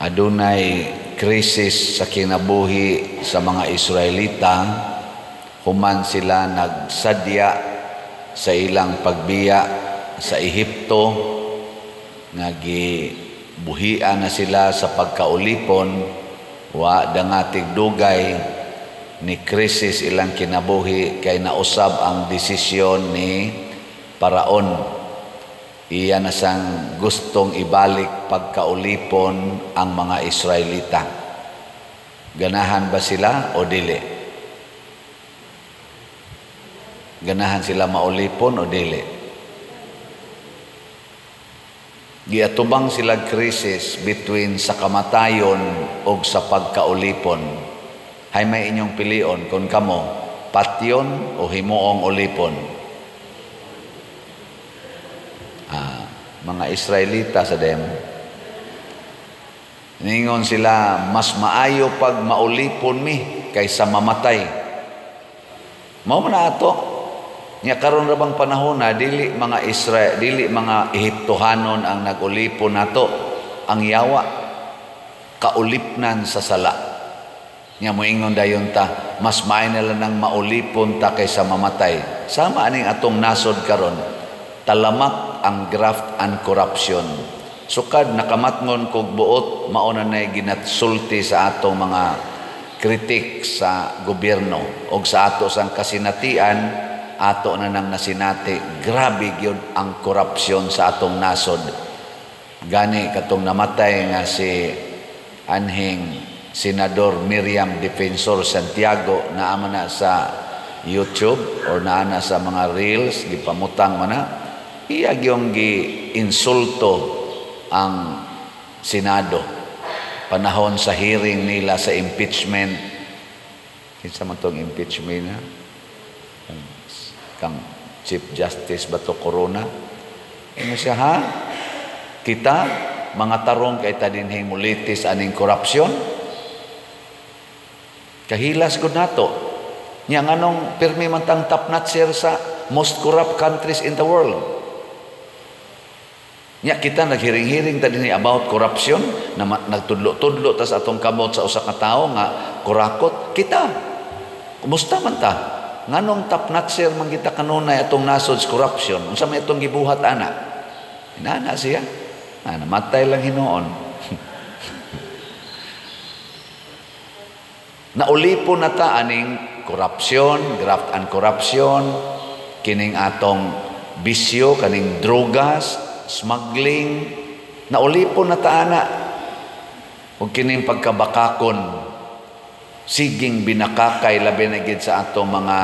Adunay krisis sa kinabuhi sa mga Israelita human sila nagsadya sa ilang pagbiya sa Ehipto nga gibuhian na sila sa pagkaulipon. Wa dangatig dugay, ni krisis ilang kinabuhi kay nausab ang desisyon ni Paraon. Iya na sang gustong ibalik pagkaulipon ang mga Israelita. Ganahan ba sila o dili? Ganahan sila maulipon o dili? Giatubang sila krisis between sa kamatayon o sa pagkaulipon. Hay may inyong pilion kung kamo, patyon o himuong ulipon? Mga Israelita sa dem. Ningon sila, mas maayo pag maulipon mi kaysa mamatay. Mao man ato. Nya karon ra bang panahon na dili mga Israel, dili mga Ehiptohanon ang nagulipon nato, ang yawa kaulipnan sa sala. Nya moingon dayon ta, mas maayo na lang nang maulipon ta kaysa mamatay. Sama aning atong nasod karon. Talamak ang graft and corruption. Sukad nakamatngon kog buot, mao na nay ginatsulti sa atong mga kritik sa gobyerno og sa ato sang kasinatian, ato na nang nasinati, grabe gyud ang korupsyon sa atong nasod. Gani katong namatay nga si anhing Senador Miriam Defensor Santiago, naa man na sa YouTube or naa na sa mga reels, gipamutang man na, iya gyung gi-insulto ang Senado panahon sa hearing nila sa impeachment. Kinsa man tong impeachment na? Kang Chief Justice Bato Corona. Ingon siya, ha? Kita, mga tarong kay ta dinhing mulitis aning korupsyon. Kahilas gud nato. Nya nganong pirmi man tang top notcher sa most corrupt countries in the world? Nya kita naghiring-hiring ta dinhi about corruption, na nagtudlo-tudlo ta sa atong kamot sa usa ka tawo nga kurakot. Kita, kumusta man ta? Nganong top notcher man kita kanunay atong nasod sa corruption? Unsa may atong gibuhat ana? Inana siya. Ah, namatay lang hinuon. Naulipon na ta aning corruption, graft and corruption, kining atong bisyo, kaning drogas, smuggling, naulipon na ta ana. Ug kining pagkabakakon, siging binakakay labi na gid sa atong mga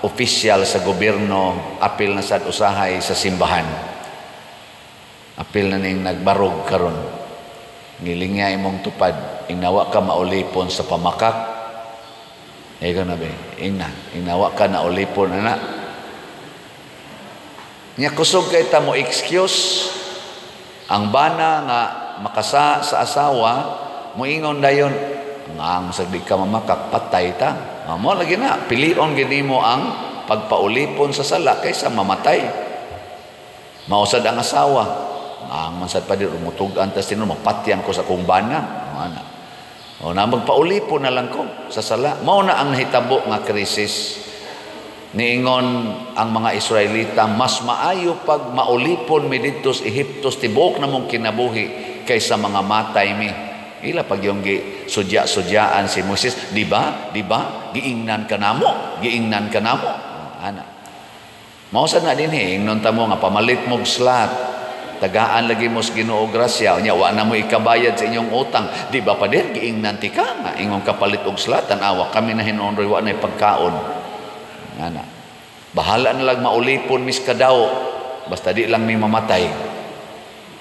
opisyal sa gobyerno, apil na sad usahay sa simbahan. Apil na ning nagbarog karon. Ngilingya imong tupad, ingnawa ka maulipon sa pamakak. Ikaw na be, ingna, ingnawa ka naulipon ana. Nya kusog kay ta mo excuse ang bana nga makasa sa asawa, moingon dayon, ang sagdi ka mamakak, patay ta. Mo lagi na, pilion gid nimo ang pagpaulipon sa sala kaysa mamatay. Mausad ang asawa, ang mansad pa di rumutug-an tas tinuod mapatyan ko sa akong bana. Ana. O na magpaulipon na lang ko sa sala. Mao na ang nahitabo nga krisis. Niingon ang mga Israelita, mas maayo pag maulipon mi didto sa Ehipto tibuok namong kinabuhi kaysa mga matay mi. Ila pag yung gi sudya-sudyaan si Moses, di ba? Di ba? Giingnan ka namo, giingnan ka namo. Ana. Mao sad na dinhi, ingnon ta mo nga pamalit mog slat. Tagaan lagi mo sa Ginoo grasya, unya wa na mo ikabayad sa inyong utang. Di ba pa din giingnan ti ka nga ingong kapalit og slat, tan-awa kami na hinuon roy wa na pagkaon. Ana. Bahala na lang maulipon mis kadaw, basta di lang mi mamatay.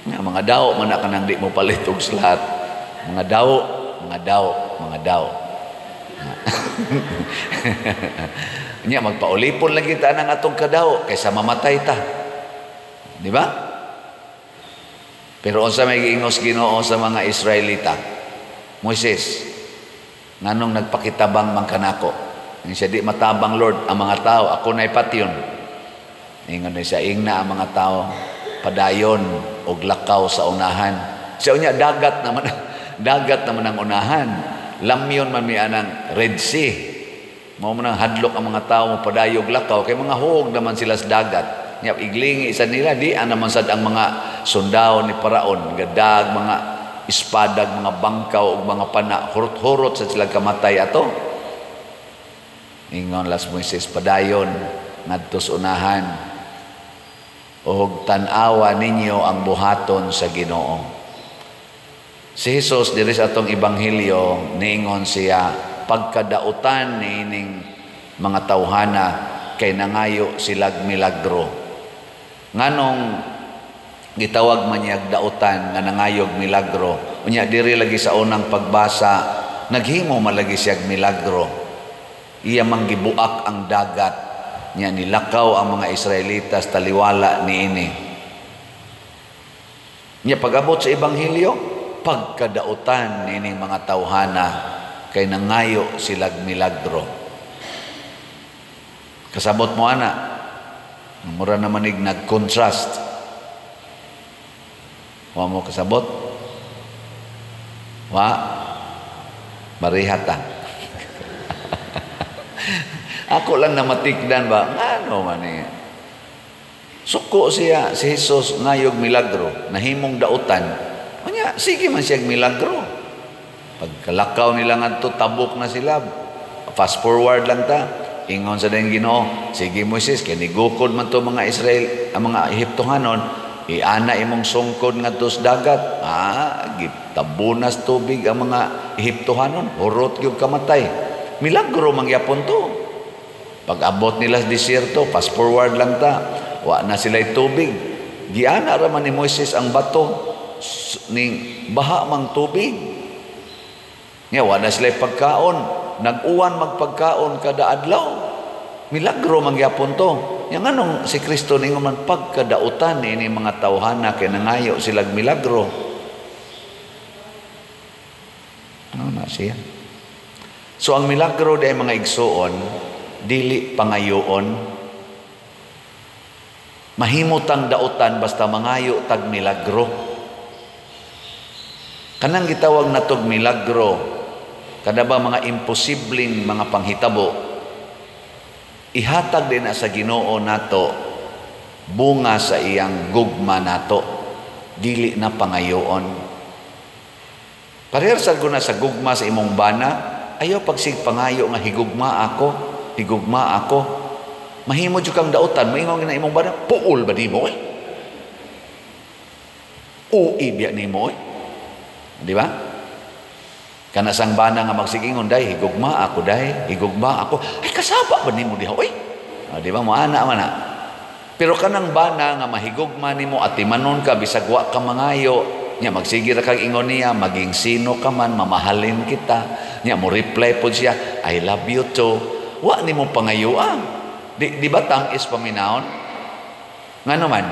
Nga mga daw man na kanang di mo palit og slat. Mga daw, mga daw, mga daw. Nya magpaulipon lagi ta nang atong kadaw kaysa mamatay ta. Di ba? Pero unsa may giingos Ginoo sa mga Israelita? Moises, nganong nagpakitabang man kanako? Ingon siya, di matabang Lord ang mga tao, ako na'y patyon. Ingon siya, ingna ang mga tao, padayon og lakaw sa unahan. Siya unya dagat naman. Dagat naman ang unahan. Lamyon man mi anang Red Sea. Mao man ang hadlok ang mga tao mo padayog lakaw kay mga huog naman sila sa dagat. Nya iglingi sa nila di naman sad ang mga sundao ni Paraon, gadag mga espadag, mga bangkaw ug mga pana, hurot-hurot sa sila kamatay ato. Ingon las Moises, padayon ngadto sa unahan. Og tan-awa ninyo ang buhaton sa Ginoo. Si Jesus diri sa atong ebanghelyo niingon siya pagkadautan niining mga tawhana kay nangayo silag milagro. Nganong gitawag man niyag dautan nga nangayog milagro? Unya diri lagi sa unang pagbasa naghimo man lagi siyag milagro. Iya mang gibuak ang dagat nya nilakaw ang mga Israelitas taliwala niini. Nya pag-abot sa ebanghelyo pagkadautan nining mga tawhana kay nangayo silag milagro. Kasabot mo ana, mura naman ig nag-contrast. Wa mo kasabot? Wa? Marihata. Ako lang namatikdan ba? Ano man eh. Suko siya, si Jesus ngayog milagro, nahimong dautan. Unya, sige man siyang milagro. Pagkalakaw nila ngadto, tabok na sila. Fast forward lang ta. Ingon sa dayong Ginoo, sige Moises, kay nigukod man to mga Israel, ang mga Ehiptohanon, iana imong sungkod ngadto sa dagat. Ah, gitabunas tubig ang mga Ehiptohanon, hurot gyud kamatay. Milagro mangyapon to. Pag-abot nila sa desierto, fast forward lang ta. Wa na sila'y tubig. Giana ra man ni Moises ang bato ning baha mang tubig. Nya wa na sila'y pagkaon. Nag-uwan magpagkaon kada adlaw. Milagro mangyapon to. Nya nganong si Kristo ningon man pagkadautan ini mga tawhana kay nangayo silag milagro. Ano na siya? So ang milagro di mga igsuon, dili pangayoon. Mahimutang dautan basta mangayo tag milagro. Kanang gitawag natog milagro, kada ba mga imposibleng mga panghitabo, ihatag din na sa Ginoo nato bunga sa iyang gugma nato, dili na pangayoon. Parehas sad guna sa gugma sa imong bana, ayaw pagsig pangayo nga higugma ako, higugma ako. Mahimo jud kang dautan, moingon na imong bana, puol ba nimo oy? Ui biya nimo oy? Di ba? Kana sang bana nga magsigingon, day, higugma ako, day, higugma ako. Ay, kasaba ba nimo diha, oy? O, di ba? Moana man na. Pero kanang bana nga mahigugma nimo at timanon ka, bisag wa ka mangayo, nya magsige ra kag ingon niya, maging sino ka man, mamahalin kita. Nya mo reply pod siya, I love you too. Wa nimo pangayoa. Di ba tang-is paminahon? Ngano man,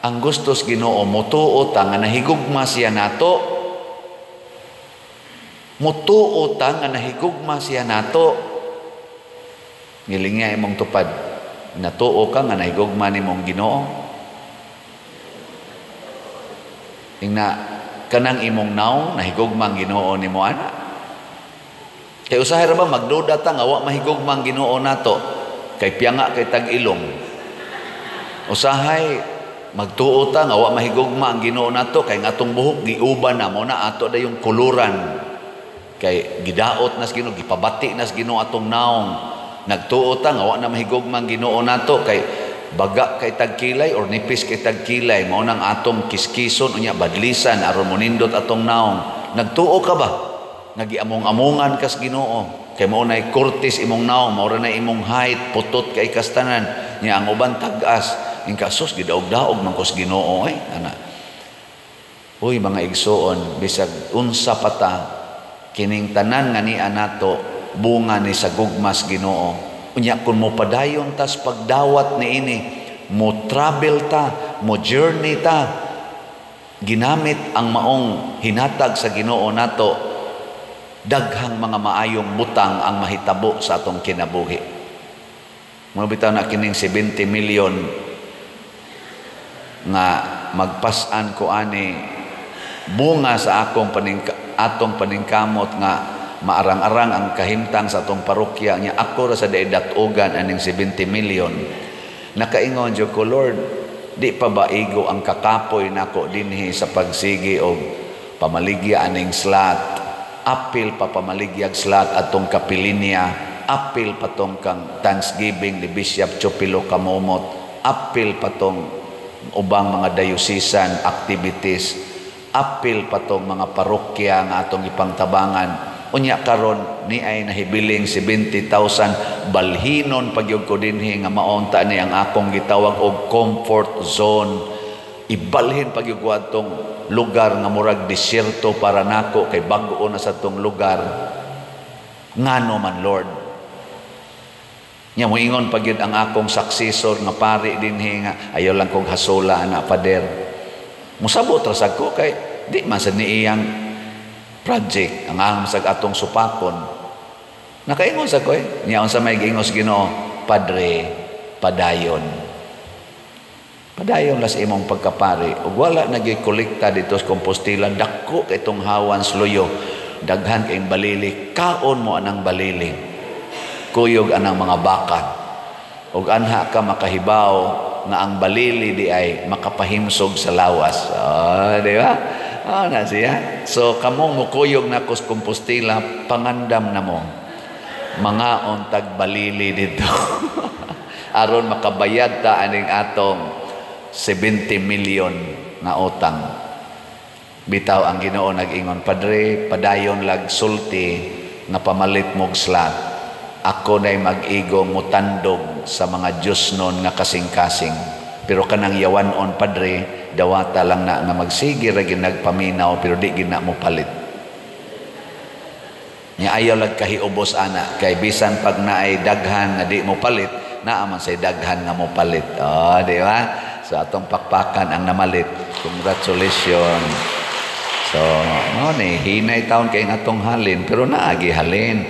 ang gustos Ginoo motuo ta nga nahigugma siya nato. Mutuo ta nga nahigugma siya nato. Ngiling nga imong tupad. Natuo ka nga nahigugma nimong Ginoo. Ingna kanang imong naong nahigugma ang Ginoo nimo ana. Kay usahay ra ba magduda ta nga wa mahigugma ang Ginoo nato? Kay piyanga kay tag-ilong. Usahay magtuo ta nga wa mahigugma ang Ginoo nato kay nga atong buhok giuban na mo na ato dayong kuluran. Kay gidaot nas Ginoo, gipabati nas Ginoo atong naong. Nagtuo ta nga wa na mahigugma ang Ginoo nato kay baga kay tagkilay or nipis kay tagkilay, mao nang atong kiskison unya badlisan aron monindot atong naong. Nagtuo ka ba nga giamong-amongan kas Ginoo? Kay mao nay kurtis imong naong, mao ra na imong height, putot kay kastanan nya ang uban tag-as. Ingka sus gidaog-daog man kus Ginoo ay ana. Uy mga igsuon, bisag unsa pa ta kining tanan nga niya nato bunga ni sa gugmas Ginoo. Unya kun mo padayon tas pagdawat niini, mo travel ta, mo journey ta, ginamit ang maong hinatag sa Ginoo nato, daghang mga maayong butang ang mahitabo sa atong kinabuhi. Mga bitaw na kining 70 million nga magpas-an ko ani Bunga sa akong atong paningkamot nga maarang-arang ang kahimtang sa atong parokya nya ako ra sa dat-ogan aning 70 million. Nakaingon jud ko, "Lord, di pa ba igo ang kakapoy nako dinhi sa pagsigi og pamaligya aning slot, apil pa pamaligyag slot atong kapilinya, apil pa tong kang Thanksgiving ni Bishop Chupilo Camomot, apil pa tong ubang mga diocesan activities, apil pa tong mga parokya nga atong ipangtabangan. Unya karon ni ay nahibiling 70,000, balhinon pagyud ko dinhi nga maunta ni ang akong gitawag og comfort zone. Ibalhin pagyud ko atong lugar nga murag disyerto para nako kay bag-o na sa tong lugar. Ngano man, Lord?" Nya moingon pa gyud ang akong successor nga pari dinhi nga ayaw lang kong hasula ana, Pader. Musabot ra sad ko kay di man sad ni iyang project ang ang sag atong supakon. Nakaingon sa ko eh. Nya unsa may giingos Ginoo, "Padre, padayon. Padayon las imong pagkapari. Ug wala nagi kolekta dito sa Compostela, dako kay itong hawan sluyo. Daghan kayong balili, kaon mo anang balili. Kuyog anang mga baka. Ug anha ka makahibaw nga ang balili di ay makapahimsog sa lawas." Oh, di ba? Oh, na siya. So kamong mukuyog na sa Compostela, pangandam na mo. Mga untag balili dito. Aron makabayad ta aning atong 70 million nga utang. Bitaw ang Ginoo nag-ingon, "Padre, padayon lag sulti nga pamalit mog slot. Ako na'y mag-igo mutandog sa mga Diyos nun nga kasing-kasing. Pero kanang yawanon, Padre, dawata lang na nga magsige ra nagpaminaw pero di gina mo palit." Nya ayaw lag kahiubos ana kay bisan pag naay daghan nga di mo palit, naa man say daghan nga mo palit. Oh, di ba? So atong pakpakan ang namalit. Congratulations. So, mao ni hinay taon kay atong halin pero naagi halin.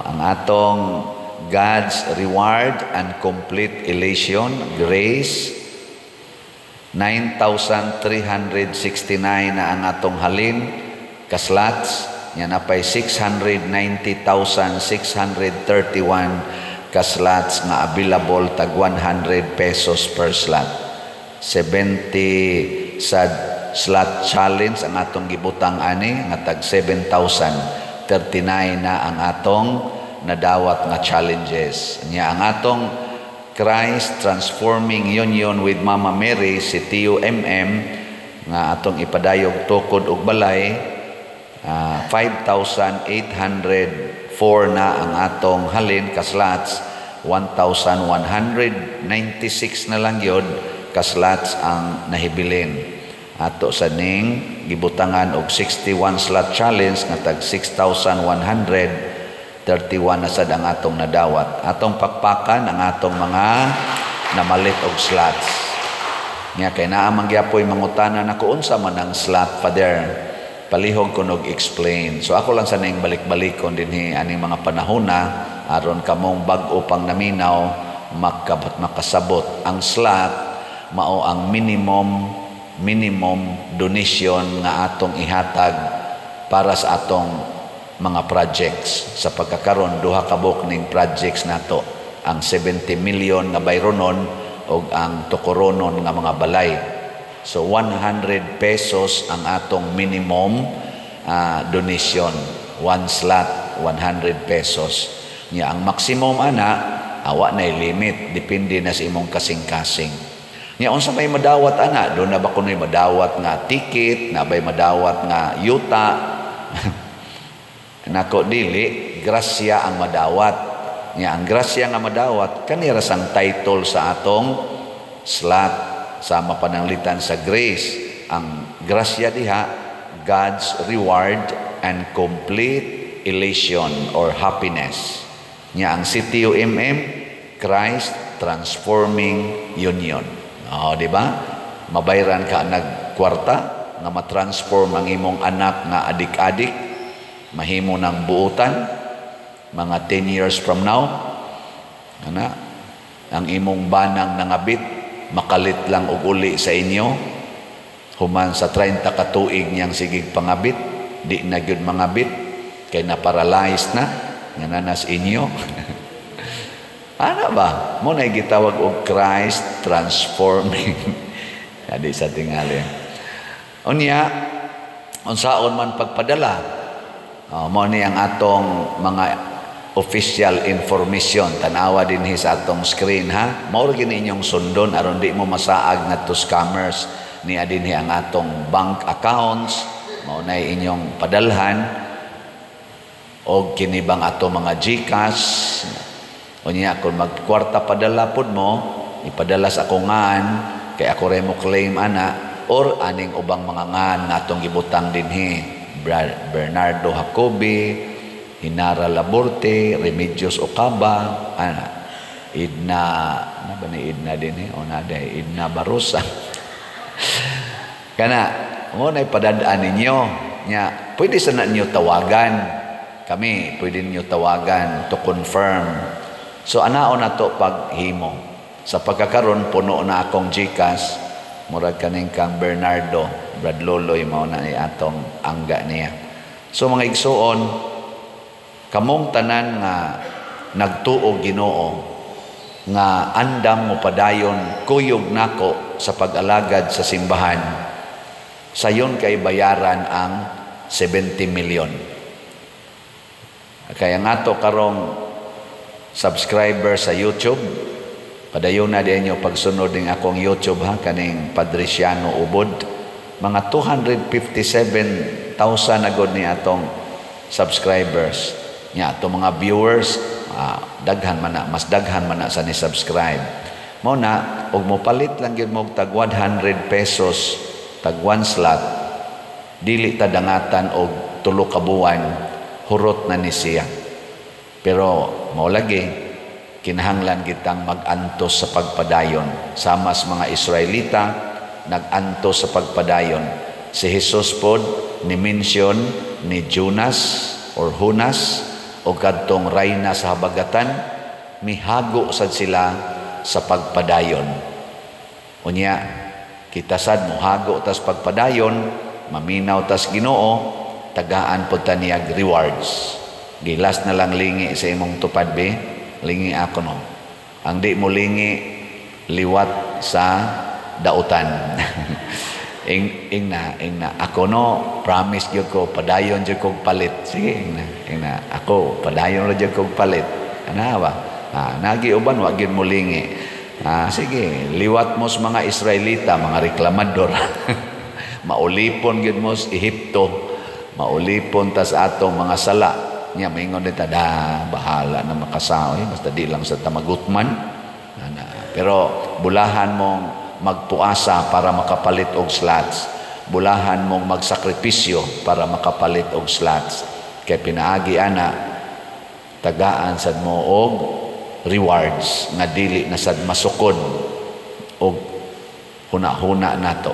Ang atong God's reward and complete elation, grace, 9,369 na ang atong halin kaslots nya napay 690,631 kaslots nga available, tag 100 pesos per slot. 70 sa slot challenge ang atong gibutang ani nga tag 7,039 na ang atong nadawat nga challenges. Nya ang atong Christ Transforming Union with Mama Mary, si TUMM, nga atong ipadayog tukod og balay, 5,804 na ang atong halin kaslots, 1,196 na lang yun kaslots ang nahibilin. Ato sa ning gibutangan og 61 slot challenge nga tag 6,131 na sad ang atong nadawat. Atong pakpakan ang atong mga namalit og slots. Nya kay naa man gyapoy mangutana nako, "Unsa man ang slot, Father?" Palihog ko nog explain. So ako lang sa ning balik-balikon dinhi aning mga panahona aron kamong bag-o pang naminaw makasabot. Ang slot mao ang minimum minimum donation nga atong ihatag para sa atong mga projects. Sa pagkakaron, duha ka buok ning projects nato: ang 70 million nga bayronon ug ang tukoronon nga mga balay. So 100 pesos ang atong minimum donation, one slot 100 pesos. Nya ang maximum ana awa na limit, depende na sa imong kasing-kasing. Nya unsa may madawat ana? Do na ba kunoy madawat nga ticket, na bay madawat nga yuta? Nako, dili, grasya ang madawat. Nya ang grasya nga madawat kanira sang title sa atong slot sa mapananglitan sa grace. Ang grasya diha, God's reward and complete elation or happiness. Nya ang CTUMM, Christ Transforming Union. Oh, di ba? Mabayran ka nagkwarta nga matransform ang imong anak nga adik-adik, mahimo ng buutan mga 10 years from now. Ana, ang imong banang nangabit makalit lang og uli sa inyo. Human sa 30 ka tuig niyang sigig pangabit, di na gyud mangabit kay na paralyzed na nga nanas inyo. Ana ba? Mo na gitawag og Christ transforming. Adi sa tingali. Unya, unsaon man pagpadala? Mo ni ang atong mga official information. Tanawa dinhi sa atong screen, ha. Mao ra gini inyong sundon aron di mo masaag ngadto scammers. Niya dinhi ang atong bank accounts, mao na inyong padalhan og kini bang ato mga GCash. Unya kung magkwarta padala pod mo, ipadala sa akong ngan kay ako re mo claim ana, or aning ubang mga ngan nga atong gibutang dinhi: Bernardo Jacobi, Hinara Laborte, Remedios Ocaba, ana, Idna, na ba ni Idna dinhi? O na day, Idna Barosa. Kana, mo na ipadadaan ninyo. Nya, pwede sa na ninyo tawagan. Kami, pwede ninyo tawagan to confirm. So, anaon na to paghimo. Sa pagkakaron, puno na akong GCash. Murag kaning kang Bernardo, Brad Loloy, mao na ni atong angga niya. So, mga igsuon, kamong tanan nga nagtuo Ginoo nga andam mo padayon kuyog nako sa pag-alagad sa simbahan, sayon kay bayaran ang 70 million. Kaya nga to karong subscriber sa YouTube, padayon na din pagsunod ning akong YouTube, ha, kaning Padriciano Ubod. Mga 257,000 na gud ni atong subscribers. Nya ato mga viewers, daghan man na, mas daghan man na sa ni subscribe. Mao na og mopalit lang gyud mo tag 100 pesos tag one slot, dili ta dangatan og 3 ka buwan, hurot na ni siya. Pero mao lagi kinahanglan kitang mag-antos sa pagpadayon. Sama sa mga Israelita, nag-antos sa pagpadayon. Si Jesus pod ni mention ni Jonas or Jonas o kadtong rayna sa habagatan, mihago sad sila sa pagpadayon. Unya, kita sad mohago tas pagpadayon, maminaw tas Ginoo, tagaan pod ta niyag rewards. Gilas na lang lingi sa imong tupad be, lingi ako no. Ang di mo lingi, liwat sa dautan. Ing, ing na, ing na. Ako no, promise gyud ko, padayon gyud kog palit. Sige, ing na, ing na. Ako, padayon ra gyud kog palit. Ana ba? Ah, nagi uban, wa gyud mo lingi. Ah, sige, liwat mo sa mga Israelita, mga reklamador. Maulipon gyud mo sa Ehipto. Maulipon tas atong mga sala. Nya maingon ta da, bahala na makasaoy, basta di lang sa tamagutman. Ana. Pero bulahan mong magpuasa para makapalit og slots. Bulahan mong magsakripisyo para makapalit og slots. Kay pinaagi ana, tagaan sad mo og rewards nga dili na sad masukod og huna-huna nato.